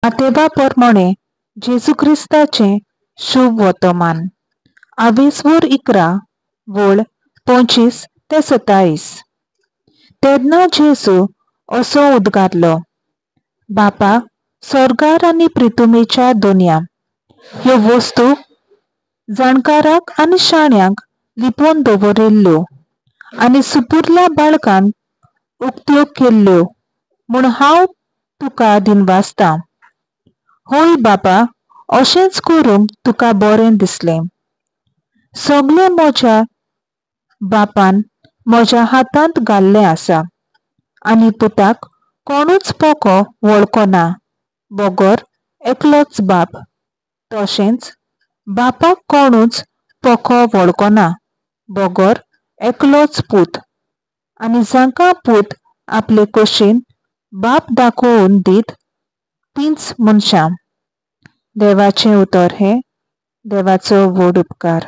मातेवा पोरमोणे जेजू क्रिस्ताचें शुभ वर्तमान. आवेसवोर 11 वळ 25 ते 27. तेन्ना जेजू असो उद्गारलो, बापा सोर्गार आनी प्रितुमेच्या दोनया ह्यो वस्तू जाणकाराक आनी शाण्यांक लिपोवन दवरिल्ल्यो आनी सुपुरल्या बाळकांक उक्त्यो केल्ल्यो म्हूण हांव तुका दिनवासतां. होय बापा, अशेंच करूंक तुका बरें दिसलें. सगळें म्हज्या बापान म्हज्या हातांत घाल्लें आसा आनी पुताक कोणूच पोको वळखना बगर एकलोच बाप, तशेंच बापाक कोणूच पोको वळखना बगर एकलोच पूत आनी जांकां पूत आपले कशेन बाप दाखोवन दीत तींच मनशां. देवाचें उतर हें देवाचो व्हड उपकार.